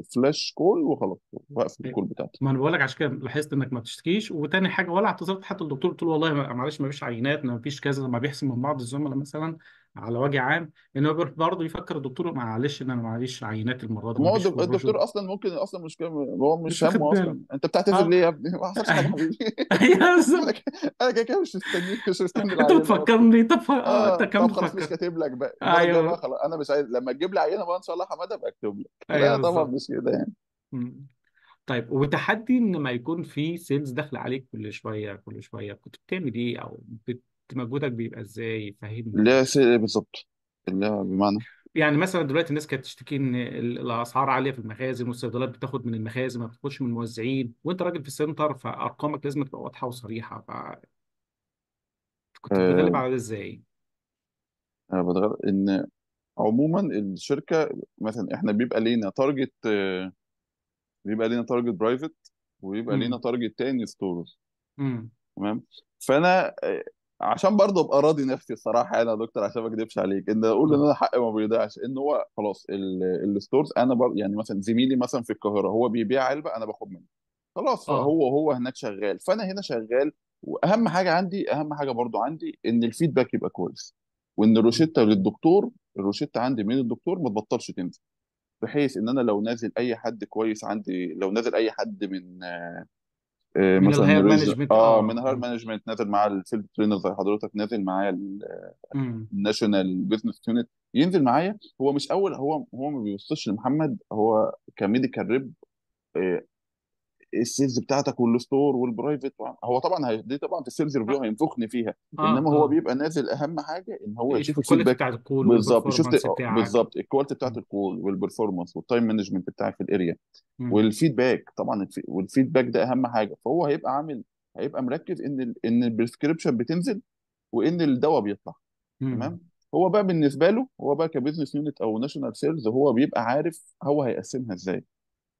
S2: flash call وخلاص، واقفل
S1: أيوة.
S2: ال call بتاعتي.
S1: ما انا بقول لك عشان كده لاحظت انك ما بتشتكيش. وتاني حاجه، ولا اعتذرت حتى للدكتور، قلت له والله معلش ما فيش عينات، ما فيش كذا، ما بيحصل من بعض الزملاء مثلا على وجه عام ان هو برضه يفكر الدكتور معلش ان انا معليش عينات المرة دي،
S2: ما
S1: ما
S2: هو
S1: فيش بروجر.
S2: الدكتور اصلا ممكن اصلا مش هو
S1: مش
S2: مش
S1: واخد
S2: همه
S1: باله.
S2: اصلا انت بتعتذر
S1: اه.
S2: ليه يا ابني؟ ما حصلش حاجة يا حبيبي.
S1: ايوه
S2: انا
S1: بالظبط.
S2: انا كده كده مش مستنيك، مش مستني
S1: انت
S2: العينة اصلا.
S1: بتفكرني؟ طب انت
S2: اه
S1: كم
S2: طب خلاص مش
S1: بتفكر؟
S2: كاتب لك بقى المرة الجاية بقى،
S1: ايوه.
S2: خلاص انا مش عايز، لما تجيب لي عينه بقى ان شاء الله حمادة ابقى اكتب لك.
S1: ايوه
S2: لا طبعا
S1: بالظبط.
S2: مش كده يعني.
S1: مم. طيب، وتحدي ان ما يكون في sales داخل عليك كل شوية كل شويه، كنت بتعمل ايه؟ او مجهودك بيبقى ازاي؟ فهمني
S2: لا
S1: يعني.
S2: بالظبط. لا بمعنى،
S1: يعني مثلا دلوقتي الناس كانت تشتكي ان الاسعار عالية في المخازن، والصيدليات بتاخد من المخازن ما بتاخدش من الموزعين، وانت راجل في ال center، فارقامك لازم تبقى واضحة وصريحه، فكنت بتتغلب
S2: آه
S1: على ده ازاي؟
S2: انا بتغير ان عموما الشركة مثلا احنا بيبقى لينا target، بيبقى لينا target private، وبيبقى لينا
S1: امم.
S2: target تاني stores.
S1: امم.
S2: تمام. فانا عشان برضه ابقى راضي نفسي الصراحة انا يا دكتور، عشان ما اكذبش عليك، ان اقول ان انا حقي ما بيضيعش، ان هو خلاص ال stores انا يعني مثلا زميلي مثلا في القاهرة هو بيبيع علبة انا باخد منه، خلاص
S1: اه.
S2: فهو هو هناك شغال فانا هنا شغال. واهم حاجة عندي، اهم حاجة برضو عندي، ان ال feedback يبقى كويس، وان الروشته للدكتور، الروشته عندي من الدكتور ما تبطلش تنزل، بحيث ان انا لو نازل اي حد كويس عندي، لو نازل اي حد من
S1: من
S2: مثلا
S1: الهاير
S2: ريج
S1: مانجمنت،
S2: اه من
S1: اه.
S2: higher management، نازل مع ال field trainer زي حضرتك، نازل معايا
S1: امم.
S2: الناشونال بزنس يونت، ينزل معايا، هو مش اول، هو ما بيبصش لمحمد هو كميديكال ريب، آه، ال sales بتاعتك وال store وال private، هو طبعا دي طبعا في ال sales review هينفخني فيها.
S1: اه.
S2: انما هو
S1: اه.
S2: بيبقى نازل اهم حاجة ان هو
S1: ايش
S2: يشوف
S1: الكواليتي
S2: الفيدباك.
S1: بتاعت ال call
S2: بالظبط شفت،
S1: والبرفورمانس بتاعك.
S2: بالظبط ال quality بتاعت
S1: مم.
S2: الكول والبرفورمانس والتايم مانجمنت بتاعك في ال area،
S1: مم.
S2: وال feedback طبعا، وال feedback ده اهم حاجه. فهو هيبقى عامل، هيبقى مركز ان ان ال prescription بتنزل، وان الدواء بيطلع.
S1: مم.
S2: تمام. هو بقى بالنسبة له، هو بقى ك business unit او national sales، هو بيبقى عارف هو هيقسمها ازاي.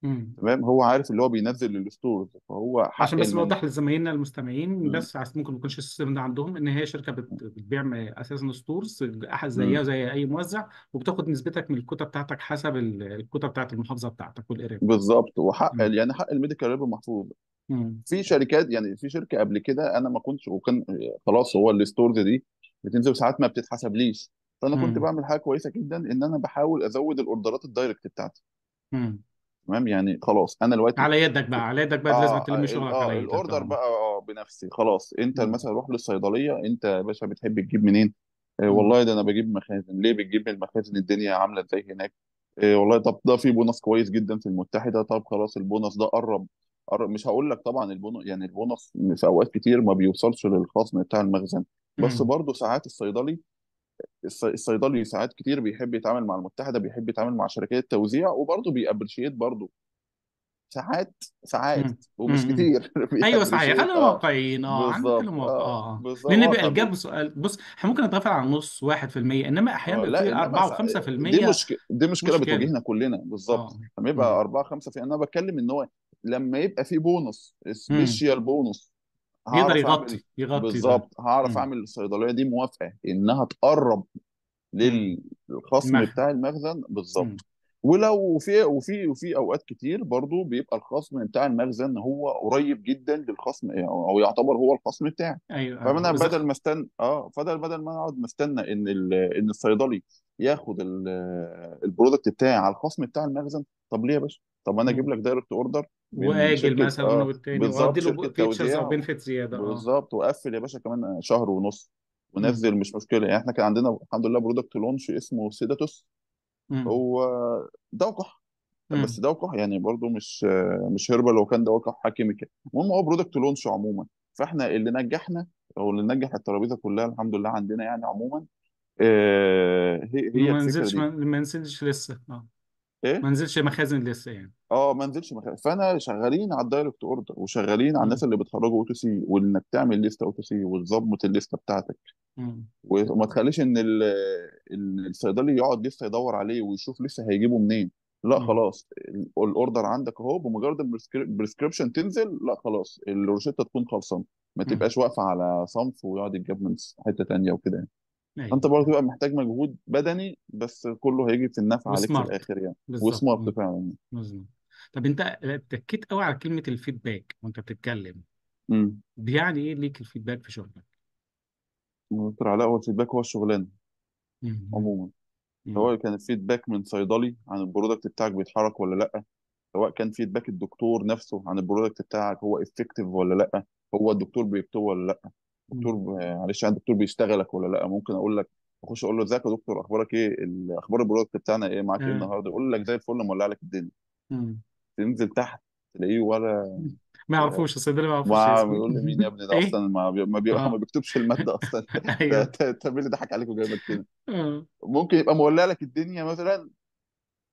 S1: مم.
S2: تمام، هو عارف اللي هو بينزل لل stores، فهو
S1: عشان
S2: حق
S1: بس
S2: المن.
S1: بوضح لزمايلنا المستمعين،
S2: مم.
S1: بس عشان ممكن ما يكونش ال system ده عندهم، ان هي شركة بتبيع اساسا stores احد زيها
S2: مم.
S1: زي اي موزع، وبتاخد نسبتك من الكوتا بتاعتك حسب الكوتا بتاعت المحافظة بتاعتك وال area بتاعتك.
S2: بالظبط، وحق
S1: مم.
S2: يعني حق ال medical rep محفوظ.
S1: مم.
S2: في شركات، يعني في شركة قبل كده انا ما كنتش، وكان خلاص هو ال stores دي بتنزل ساعات ما بتتحسبليش. فانا كنت
S1: مم.
S2: بعمل حاجة كويسة جدا، ان انا بحاول ازود ال orderات ال direct بتاعتي.
S1: مم.
S2: تمام، يعني خلاص انا دلوقتي
S1: على يدك بقى، على يدك بقى لازم
S2: اه
S1: تلم شغلك على يدك.
S2: الاوردر
S1: اه.
S2: بقى بنفسي. خلاص انت
S1: مم.
S2: مثلا روح للصيدليه، انت يا باشا بتحب تجيب منين؟
S1: مم.
S2: والله ده انا بجيب مخازن. ليه بتجيب من المخازن؟ الدنيا عامله ازاي هناك؟ والله طب ده في بونص كويس جدا في المتحده. طب خلاص البونص ده قرب قرب. مش هقول لك طبعا البونص، يعني البونص في اوقات كتير ما بيوصلش للخصم بتاع المخزن. بس
S1: مم.
S2: برضه ساعات الصيدلي، الصيدلي ساعات كتير بيحب يتعامل مع المتحده، بيحب يتعامل مع شركات التوزيع، وبرضه بي appreciate برضه ساعات، ساعات
S1: مم.
S2: ومش
S1: مم.
S2: كتير
S1: ايوه صحيح،
S2: بيابريشيت
S1: خلينا
S2: اه.
S1: واقعيين، اه
S2: بالظبط
S1: هنتكلم واقع،
S2: اه،
S1: اه اه.
S2: بالظبط
S1: لان بيبقى
S2: واقع
S1: ال gap سؤال، بص احنا ممكن نتغافل عن نص 1%، انما احيانا
S2: اه
S1: بيبقى
S2: لا،
S1: فيه
S2: انما
S1: 4
S2: دي
S1: و5%.
S2: مشكله، دي مشكلة
S1: مشكلة.
S2: بتواجهنا كلنا بالظبط.
S1: اه.
S2: لما يبقى
S1: امم.
S2: 4 5 في، انا بتكلم ان هو لما يبقى في بونص،
S1: امم.
S2: سبيشال بونص،
S1: يقدر
S2: هعرف اعمل.
S1: يغطي، يغطي ده.
S2: بالظبط، هعرف
S1: امم.
S2: اعمل الصيدلية دي موافقة انها تقرب
S1: امم.
S2: للخصم
S1: المخ.
S2: بتاع المخزن
S1: امم.
S2: بالظبط. ولو في وفي اوقات كتير برضو بيبقى الخصم بتاع المخزن هو قريب جدا للخصم، او يعتبر هو الخصم بتاعي.
S1: ايوه
S2: فانا
S1: ايوه اذا.
S2: بدل ما استنى اه بدل ما اقعد مستنى ان ان الصيدلي ياخد ال product بتاعي على الخصم بتاع المخزن، طب ليه يا باشا؟ طب انا اجيب
S1: مم.
S2: لك direct order من
S1: واجل
S2: شركه،
S1: مثلا والتاني،
S2: بالظبط،
S1: وادي
S2: شركة
S1: له فيتشرز او
S2: توزيع.
S1: benefit زياده. اه.
S2: بالظبط، وقفل يا باشا كمان شهر ونص
S1: امم.
S2: ونزل، مش مشكلة. يعني احنا كان عندنا الحمد لله product launch اسمه سيداتوس.
S1: امم.
S2: هو دواء كح، بس
S1: امم.
S2: دواء كح يعني برضو مش herbal، لو كان دواء كحه chemical. المهم هو product launch عموما. فاحنا اللي نجحنا، او اللي نجح الترابيزة كلها الحمد لله عندنا يعني عموما، هي
S1: انه
S2: هي
S1: ما
S2: الفكرة
S1: نزلش،
S2: دي.
S1: ما نزلش لسه، اه.
S2: ايه
S1: ما نزلش مخازن لسه يعني.
S2: اه، ما نزلش مكان. فانا شغالين على الدايركت اوردر، وشغالين على الناس
S1: امم.
S2: اللي بتخرجوا او تو سي، وانك تعمل لستة او تو سي وتظبط الليستة بتاعتك،
S1: امم.
S2: وما تخليش ان الصيدلي يقعد لسه يدور عليه ويشوف لسه هيجيبه منين. لا
S1: امم.
S2: خلاص، ال order عندك اهو، بمجرد ما ال prescription تنزل، لا خلاص الروشته تكون خلصانه، ما
S1: امم.
S2: تبقاش واقفة على صنف ويقعد يتجاب من حتة تانية وكده يعني.
S1: ايوه.
S2: انت برضه تبقى محتاج مجهود بدني، بس كله هيجي في النفع عليك في
S1: وسمارت.
S2: الاخر يعني.
S1: بالظبط.
S2: وسمارت فعلا.
S1: مظبوط. طب انت اتكيت قوي على كلمة ال feedback وانت بتتكلم،
S2: امم.
S1: بيعني ايه ليك ال feedback في شغلك؟
S2: دكتور علاء، هو ال feedback هو الشغلانة
S1: مم.
S2: عموما.
S1: مم.
S2: سواء كان ال feedback من صيدلي عن ال product بتاعك بيتحرك ولا لا، سواء كان feedback الدكتور نفسه عن ال product بتاعك هو effective ولا لا، هو الدكتور بيكتبه ولا لا،
S1: مم.
S2: الدكتور معلش يعني الدكتور بيشتغلك ولا لا. ممكن اقول لك، اخش اقول له ازيك يا دكتور، اخبارك ايه، اخبار ال product بتاعنا ايه معاك ايه
S1: آه.
S2: النهارده، يقول لك زي الفل، مولع لك الدنيا.
S1: مم.
S2: تنزل تحت تلاقيه ولا،
S1: ما يعرفوش الصيدلي، ما يعرفوش
S2: ما
S1: اسمه.
S2: بيقول لي مين يا ابني ده
S1: ايه.
S2: اصلا، ما بي... ما, بي... ما
S1: اه.
S2: بيكتبش المادة اصلا. ده
S1: ايوه.
S2: انت مين اللي ضحك عليك وجايبك هنا؟
S1: اه.
S2: ممكن يبقى مولع لك الدنيا مثلا،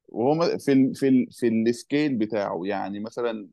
S2: وهو في ال scale بتاعه يعني مثلا،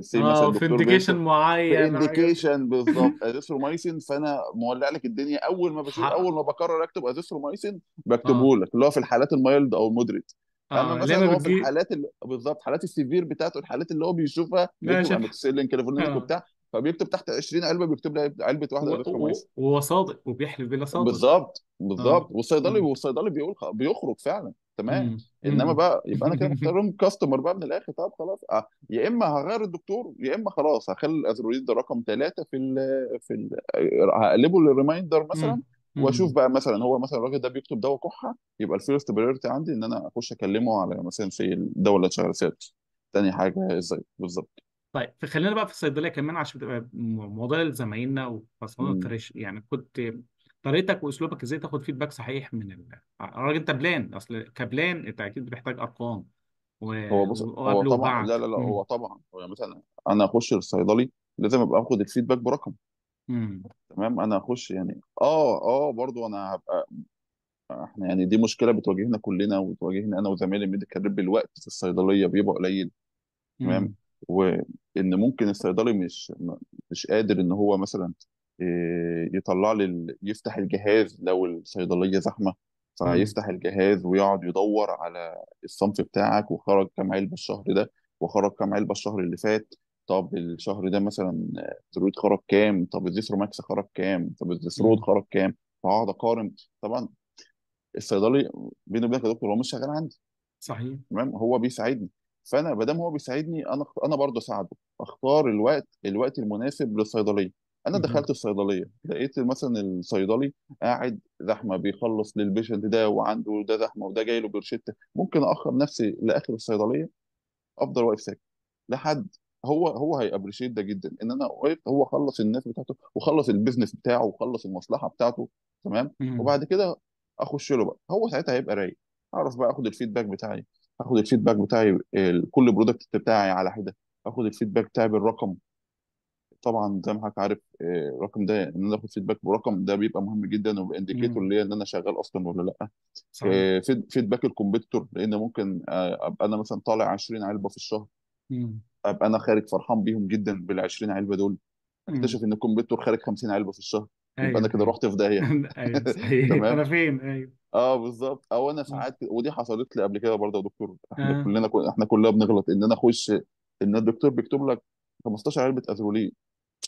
S2: سي مثلا
S1: اه، في
S2: الدكتور
S1: انديكيشن
S2: بيكتب في
S1: معين حاجة.
S2: انديكيشن بالظبط ازيثرومايسين، فانا مولع لك الدنيا اول ما بشوف،
S1: حق.
S2: اول ما بقرر اكتب ازيثرومايسين
S1: اه.
S2: بكتبه لك، اللي هو في الحالات ال mild او ال moderate. اما
S1: اه
S2: مثلا
S1: لما
S2: هو في
S1: بتجي.
S2: الحالات اللي بالظبط حالات ال severe بتاعته، الحالات اللي هو بيشوفها
S1: لا
S2: بيكتب
S1: شبح.
S2: amoxicillin clavulanic
S1: اه.
S2: وبتاع، فبيكتب تحت 20 علبه، بيكتب لي علبة واحدة ازيثرومايسين.
S1: وهو صادق وبيحلف بلا صادق.
S2: بالظبط بالظبط.
S1: اه.
S2: والصيدلي
S1: مم.
S2: والصيدلي بيقول بيخرج فعلا تمام.
S1: مم.
S2: انما
S1: مم.
S2: بقى يبقى انا كده محترم customer بقى من الاخر. طب خلاص يا اما هغير الدكتور، يا اما خلاص هخلي الازرويد ده رقم 3 في ال هقلبه لل reminder مثلا.
S1: مم.
S2: واشوف
S1: مم.
S2: بقى مثلا هو مثلا الراجل ده بيكتب دواء كحه، يبقى ال first priority عندي ان انا اخش اكلمه على مثلا في الدواء اللي شغال سيرش. تاني حاجة ازاي بالظبط.
S1: طيب فخلينا بقى في الصيدلية كمان عشان تبقى موضوع لزمايلنا وخاصة
S2: مم.
S1: fresh يعني. كنت طريقتك واسلوبك ازاي تاخد feedback صحيح من الراجل؟ انت plan، اصل ك plan انت اكيد بتحتاج ارقام
S2: هو بص، هو
S1: وقبل
S2: طبعا،
S1: وبعد.
S2: لا لا لا،
S1: مم.
S2: هو طبعا هو يعني مثلا انا اخش للصيدلي لازم ابقى اخد ال feedback برقم.
S1: مم.
S2: تمام، انا اخش يعني برضو انا هبقى، احنا يعني دي مشكلة بتواجهنا كلنا، وتواجهنا انا وزمايلي medical rep، الوقت في الصيدلية بيبقى قليل. تمام،
S1: مم.
S2: وان ممكن الصيدلي مش قادر ان هو مثلا يطلع لي يفتح الجهاز لو الصيدلية زحمه،
S1: مم.
S2: فيفتح الجهاز ويقعد يدور على الصنف بتاعك، وخرج كام علبة الشهر ده، وخرج كام علبة الشهر اللي فات. طب الشهر ده مثلا زرود خرج كام، طب الزيثروماكس خرج كام، طب الزيثرود
S1: مم.
S2: خرج كام. فاقعد اقارن. طبعا الصيدلي بيني وبينك يا دكتور هو مش شغال عندي،
S1: صحيح.
S2: تمام، هو بيساعدني. فانا ما دام هو بيساعدني انا برضه اساعده، اختار الوقت المناسب للصيدليه. انا
S1: مم.
S2: دخلت الصيدلية لقيت مثلا الصيدلي قاعد زحمة بيخلص لل patient ده، وعنده ده زحمه، وده جاي له بروشته، ممكن اخر نفسي لاخر الصيدليه، افضل واقف ساكت لحد هو هي appreciate ده جدا، ان انا واقف، هو خلص الناس بتاعته وخلص ال business بتاعه وخلص المصلحة بتاعته، تمام.
S1: مم.
S2: وبعد كده اخش له بقى، هو ساعتها هيبقى رايق، اعرف بقى اخد ال feedback بتاعي، اخد ال feedback بتاعي كل product بتاعي على حده، اخد ال feedback بتاعي بالرقم. طبعا زي ما حضرتك عارف، الرقم ده، ان انا اخد feedback برقم ده بيبقى مهم جدا، وب indicator
S1: مم.
S2: ليا ان انا شغال اصلا ولا لا.
S1: صحيح.
S2: Feedback ال competitor، لان ممكن ابقى انا مثلا طالع 20 علبة في الشهر،
S1: مم.
S2: ابقى انا خارج فرحان بيهم جدا بال 20 علبة دول،
S1: مم.
S2: اكتشف ان ال competitor خارج 50 علبة في الشهر، يبقى انا
S1: ايوه،
S2: كده
S1: ايوه.
S2: رحت في داهيه.
S1: ايوه صحيح،
S2: تمام.
S1: انا فين؟ ايوه.
S2: اه بالظبط. او انا
S1: مم.
S2: ساعات، ودي حصلت لي قبل كده برضه يا دكتور، احنا
S1: اه.
S2: كلنا احنا كلنا بنغلط، ان انا اخش ان الدكتور بيكتب لك 15 علبة ازولين.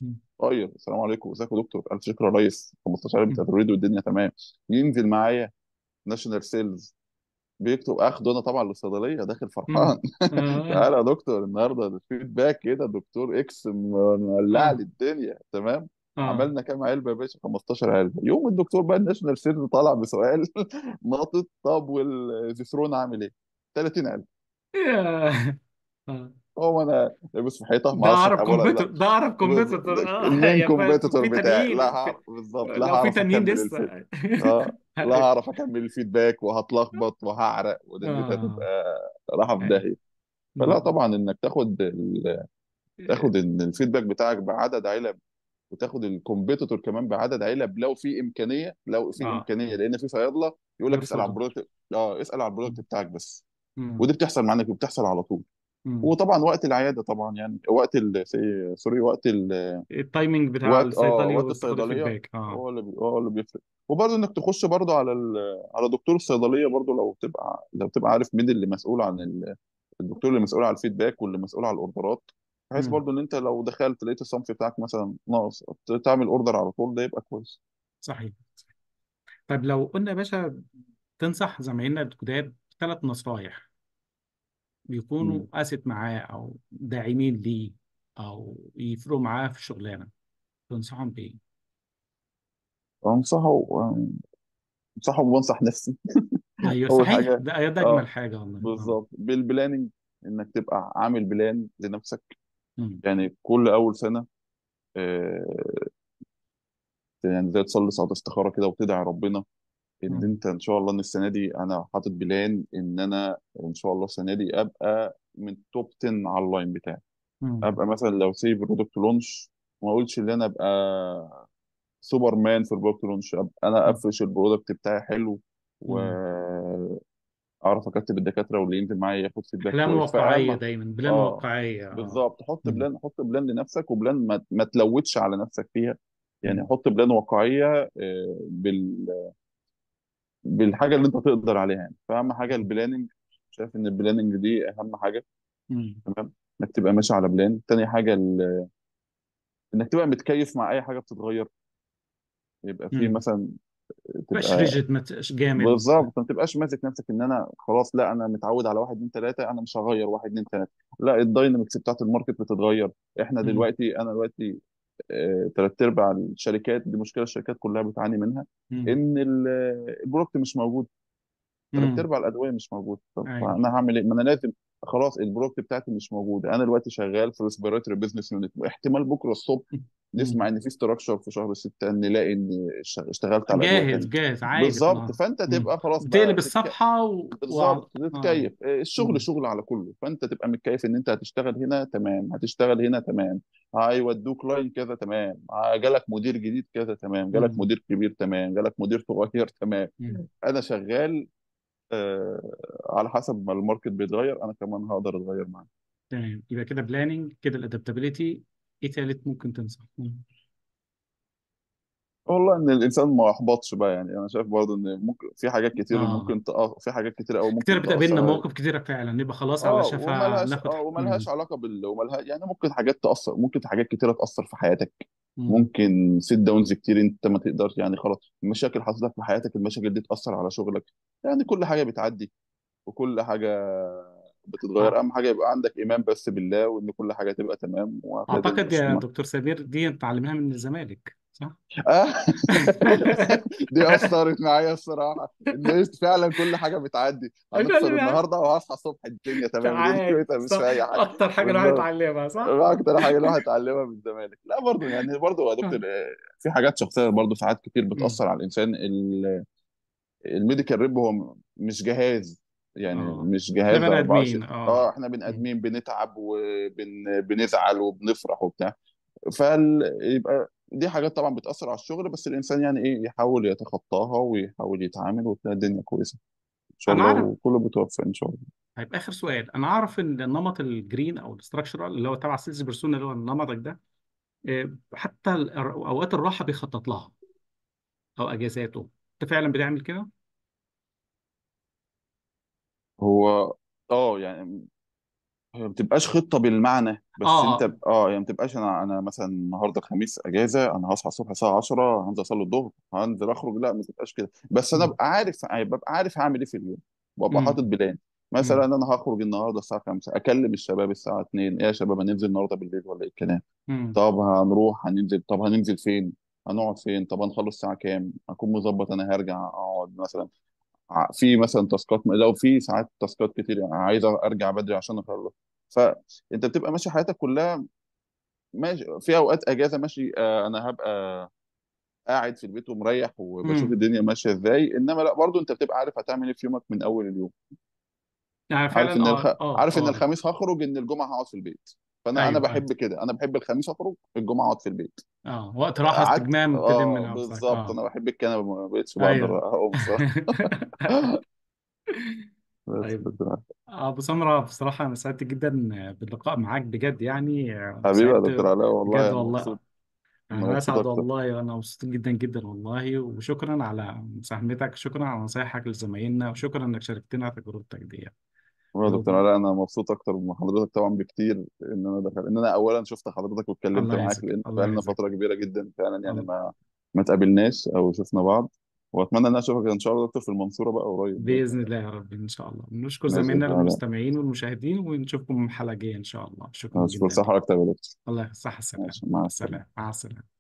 S1: مم.
S2: طيب السلام عليكم، ازيك يا دكتور، الف شكر يا ريس، 15 علبة
S1: مم.
S2: ازولين والدنيا تمام. ينزل معايا national sales بيكتب، اخده انا طبعا للصيدليه داخل
S1: مم.
S2: فرحان.
S1: اه.
S2: تعالى يا دكتور النهارده ال feedback كده، دكتور X مولع
S1: اه.
S2: لي الدنيا تمام.
S1: اه.
S2: عملنا كام علبة يا باشا؟ 15 علبه. يوم الدكتور بقى ال national sales طالع بسؤال ناطط، طب والزيثرون عامل ايه؟ 30 علبه.
S1: يا. آه.
S2: هو انا لابس في حيطه، ما
S1: ده
S2: اعرفش
S1: اقرب
S2: ولا
S1: كمبيوتر،
S2: لا.
S1: ده اقرب كمبيوتر. اه
S2: المين
S1: يا
S2: كومبيتيتور
S1: في
S2: بتاعي، لا
S1: تانيين
S2: هعرف بالظبط، لا
S1: لو في
S2: هعرف
S1: تانيين
S2: اكمل
S1: لسه.
S2: الفيلم. اه لا
S1: ايوه.
S2: هعرف اكمل ال feedback وهتلخبط وهعرق ودنيتي
S1: اه.
S2: هتبقى راحة في
S1: ايوه.
S2: داهيه. فلا
S1: مم.
S2: طبعا انك تاخد تاخد ان ال feedback بتاعك بعدد علب، وتاخد ال competitor كمان بعدد علب لو في امكانيه، لو في
S1: اه،
S2: امكانيه، لان في صيادله يقول لك اسال على
S1: يرفضوا.
S2: ال product، اه اسال على ال product بتاعك بس.
S1: مم.
S2: ودي بتحصل معانا، بتحصل على طول.
S1: مم.
S2: وطبعا وقت العيادة طبعا، يعني وقت sorry، وقت
S1: ال timing بتاع
S2: وقت
S1: الصيدلي
S2: وقت
S1: وتاخد
S2: الصيدليه،
S1: ال feedback اه.
S2: هو اللي بيفرق. وبرضه انك تخش برضه على على دكتور الصيدلية برضه، لو تبقى عارف مين اللي مسؤول عن الدكتور اللي مسؤول على ال feedback واللي مسؤول على الاوردرات، بحيث
S1: مم.
S2: برضه ان انت لو دخلت لقيت الصنف بتاعك مثلا ناقص، تعمل order على طول، ده يبقى كويس.
S1: صحيح. طيب لو قلنا يا باشا، تنصح زمايلنا الجداد ثلاث نصايح بيكونوا
S2: مم.
S1: asset معاه او داعمين ليه او يفرقوا معاه في الشغلانه، تنصحهم بايه؟
S2: انصحه، انصحه وانصح نفسي.
S1: ايوه
S2: اول
S1: صحيح،
S2: حاجه،
S1: ده اجمل
S2: اه
S1: حاجة والله. اه.
S2: بالظبط، بال planning، انك تبقى عامل plan لنفسك.
S1: مم.
S2: يعني كل اول سنه، آه، يعني زي تصلي صلاة استخاره كده وتدعي ربنا ان
S1: مم.
S2: انت ان شاء الله ان السنة دي انا حاطط plan ان انا ان شاء الله السنة دي ابقى من top 10 على ال line بتاعي.
S1: مم.
S2: ابقى مثلا لو say product launch، ما اقولش ان انا ابقى سوبر مان في البرودكت لونش، ابقى انا
S1: مم.
S2: افرش ال product بتاعي حلو،
S1: مم.
S2: واعرف اكتب الدكاتره، واللي ينزل معايا ياخد feedback
S1: احلام
S2: كويس.
S1: واقعية
S2: فاهم؟
S1: دايما، plan
S2: اه
S1: واقعية اه.
S2: بالظبط، حط
S1: مم.
S2: بلان، حط plan لنفسك، و plan ما تلودش على نفسك فيها.
S1: مم.
S2: يعني حط plan واقعيه، بالحاجة اللي انت تقدر عليها يعني. فاهم حاجة ال planning، شايف ان ال planning دي اهم حاجه.
S1: مم.
S2: تمام، انك تبقى ماشي على plan. تاني حاجة انك تبقى متكيف مع اي حاجة بتتغير، يبقى في
S1: مم.
S2: مثلا
S1: تبقاش
S2: تبقى
S1: rigid، ما تبقاش جامد.
S2: بالظبط، ما تبقاش ماسك نفسك ان انا خلاص، لا انا متعود على واحد اتنين تلاته، انا مش هغير واحد اتنين تلاته. لا، ال dynamics بتاعت ال market بتتغير. احنا
S1: مم.
S2: دلوقتي، انا دلوقتي تلات ارباع الشركات دي مشكله، الشركات كلها بتعاني منها،
S1: مم.
S2: ان ال product مش موجود، ثلاث
S1: مم.
S2: ارباع الادوية مش موجود. طب
S1: ايوه.
S2: انا هعمل ايه؟ ما انا لازم، خلاص ال product بتاعتي مش موجوده، انا دلوقتي شغال في respiratory business unit، واحتمال بكره الصبح نسمع
S1: مم.
S2: ان في structure في شهر 6، نلاقي ان اشتغلت على ادوية
S1: جاهز
S2: تانية.
S1: جاهز عادي
S2: بالظبط،
S1: خلاص.
S2: فانت
S1: مم.
S2: تبقى خلاص
S1: بتقلب
S2: بقى
S1: الصفحة
S2: بالظبط
S1: اه.
S2: تتكيف. الشغل
S1: مم.
S2: شغل على كله، فانت تبقى متكيف ان انت هتشتغل هنا تمام، هتشتغل هنا تمام، هيودوك line كذا تمام، جالك مدير جديد كذا تمام، جالك
S1: مم.
S2: مدير كبير تمام، جالك مدير صغير تمام.
S1: مم.
S2: انا شغال على حسب ما ال market بيتغير انا كمان هقدر اتغير معاه.
S1: تمام، يبقى كده planning، كده ال adaptability. ايه تالت ممكن تنصح؟ مم.
S2: والله ان الانسان ما احبطش بقى، يعني انا شايف برضه ان ممكن في حاجات كتير
S1: اه،
S2: ممكن في حاجات كتير قوي
S1: كتير
S2: ممكن
S1: بتقابلنا
S2: تاثر على.
S1: مواقف كتيرة فعلا نبقى خلاص على
S2: اه
S1: شفا
S2: وملهاش
S1: ناخد.
S2: اه وملهاش
S1: مم.
S2: علاقة وملها يعني، ممكن حاجات تاثر، ممكن حاجات كتيرة تاثر في حياتك.
S1: مم.
S2: ممكن sit downs كتير انت ما تقدرش يعني، خلاص مشاكل حصلت لك في حياتك، المشاكل دي تاثر على شغلك. يعني كل حاجة بتعدي، وكل حاجة بتتغير.
S1: آه.
S2: اهم حاجة يبقى عندك ايمان بس بالله، وان كل حاجة تبقى تمام، وهتلاقي الدنيا
S1: اعتقد
S2: ماشية
S1: يا
S2: معاك.
S1: دكتور سمير دي اتعلمناها من الزمالك، صح؟
S2: آه. دي اثرت معايا الصراحه، ان فعلا كل حاجة بتعدي. هنخسر
S1: فعلا.
S2: النهارده وهصحى الصبح الدنيا تمام، الدنيا
S1: تعال
S2: كويسه، مش
S1: صح،
S2: في اي حاجه.
S1: اكتر حاجة الواحد
S2: بالظبط.
S1: اتعلمها، صح؟
S2: ما اكتر حاجة الواحد اتعلمها من الزمالك. لا برضو يعني، برضو يا دكتور
S1: آه.
S2: في حاجات شخصية برضو ساعات كتير
S1: امم.
S2: بتاثر على الانسان. ال medical rep هو مش جهاز، يعني
S1: اه،
S2: مش
S1: احنا
S2: جهاز
S1: بني
S2: 24.
S1: ادمين، اه.
S2: اه احنا بني
S1: مم.
S2: ادمين، بنتعب وبنزعل وبنفرح وبتاع. فيبقى دي حاجات طبعا بتأثر على الشغل، بس الإنسان يعني إيه، يحاول يتخطاها ويحاول يتعامل، وتلاقي الدنيا كويسة إن شاء
S1: انا
S2: الله،
S1: اعرف.
S2: وكله بيتوفق إن شاء الله.
S1: طيب اخر سؤال، انا اعرف ان النمط ال green او ال structural اللي هو تبع sales persona، اللي هو النمطك ده، حتى اوقات الراحة بيخطط لها، او اجازاته. انت فعلا بتعمل كده؟
S2: هو اه يعني هي ما بتبقاش خطه بالمعنى،
S1: اه،
S2: بس انت
S1: اه.
S2: اه يعني ما بتبقاش، انا مثلا النهارده الخميس اجازه، انا هصحى الصبح الساعة 10، هنزل اصلي الظهر، هنزل اخرج. لا ما بتبقاش كده، بس انا
S1: امم.
S2: ببقى عارف، يعني ببقى عارف هعمل ايه في اليوم، ببقى حاطط
S1: امم.
S2: plan. مثلا
S1: امم.
S2: انا هخرج النهارده الساعة 5، اكلم الشباب الساعة 2، ايه يا شباب هننزل النهارده بالليل ولا ايه الكلام؟
S1: امم.
S2: طب هنروح هننزل، طب هننزل فين، هنقعد فين، طب هنخلص الساعة كام، اكون مظبط انا هرجع اقعد مثلا في مثلا task ات، لو في ساعات task ات كتير يعني عايز ارجع بدري عشان اخلص. فانت بتبقى ماشي حياتك كلها ماشي. في اوقات اجازه ماشي، انا هبقى قاعد في البيت ومريح وبشوف
S1: امم.
S2: الدنيا ماشية ازاي، انما لا برضو انت بتبقى عارف هتعمل ايه في يومك من اول اليوم.
S1: يعني
S2: عارف
S1: فعلا،
S2: ان
S1: اه، اه،
S2: عارف ان
S1: اه.
S2: الخميس هخرج، ان الجمعة هقعد في البيت. فانا
S1: ايوه، ايوه.
S2: بحب كده، انا بحب الخميس اخرج، الجمعة اقعد في البيت.
S1: اه، وقت راحة
S2: قعدت
S1: استجمام تلم
S2: اه
S1: نفسك،
S2: بالظبط،
S1: اه.
S2: انا بحب الكنبه، ما بقتش
S1: ايوه.
S2: بقدر اقوم الصراحه. بس
S1: طيب،
S2: بس.
S1: ابو سمره، بصراحة انا سعدت جدا باللقاء معاك بجد يعني،
S2: حبيبي يا دكتور
S1: سعدت
S2: علاء،
S1: بجد
S2: والله انا
S1: والله.
S2: مبسوط. انا
S1: انا
S2: مبسوط
S1: اسعد
S2: اكتر.
S1: والله، وانا مبسوط جدا جدا والله، وشكرا على مساهمتك، شكرا على نصايحك لزمايلنا، وشكرا انك شاركتنا تجربتك دي.
S2: والله يا دكتور
S1: و-
S2: علاء انا مبسوط اكتر من حضرتك طبعا بكتير، ان انا دخل ان انا اولا شفت حضرتك واتكلمت
S1: الله
S2: معاك،
S1: يعزك،
S2: لان
S1: الله
S2: بقالنا
S1: يعزك.
S2: فترة كبيرة جدا فعلا يعني
S1: الله.
S2: ما تقابلناش او شفنا بعض. واتمنى ان انا اشوفك ان شاء الله يا دكتور في المنصورة بقى قريب باذن
S1: باذن
S2: الله.
S1: الله يا رب، ان شاء الله نشكر
S2: ماشي يا
S1: زمايلنا
S2: دكتور علاء،
S1: المستمعين والمشاهدين، ونشوفكم حلقة جاية ان شاء الله. شكرا
S2: اشكر
S1: جدا لك.
S2: صحتك يا دكتور.
S1: الله يصح السلامه،
S2: ماشي
S1: مع
S2: مع
S1: السلامه،
S2: السلامه.
S1: مع السلامه.